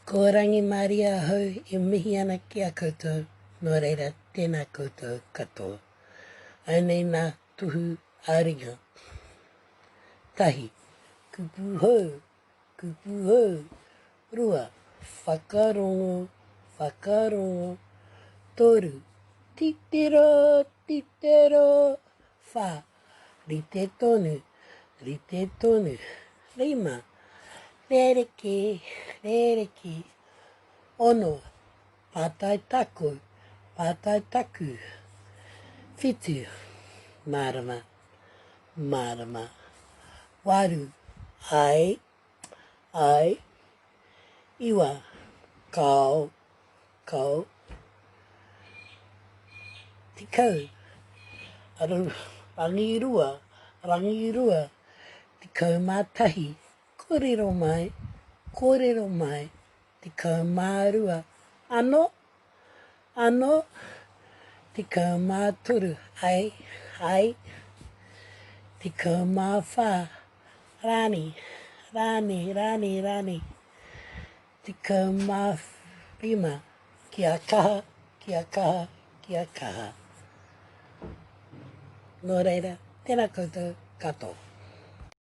Ko Rangimaria ahau e mihi ana ki a koutou, nō reira tēnā koutou katoa. Anei nā tohu ā-ringa. Tahi, kupu hou, kupu hou. Rua, whakarongo, whakarongo. Toru, titiro, titiro. Whā, Rite tonu, rite tonu. Rima, rerekē, rerekē. Ono, pātai taku, pātai taku. Whitu, mārama, mārama. Waru, āe, āe. Iwa, kāo, Kao. 10. Rangirua, rangirua, 11. Korero mai, korero mai, 12. Ano, ano, 13. Ai, ai, 14. Rani, rani, rani, rani. 15, Kia kaha, kia kaha, kia kaha. Nō reira, tēnā koutou katoa.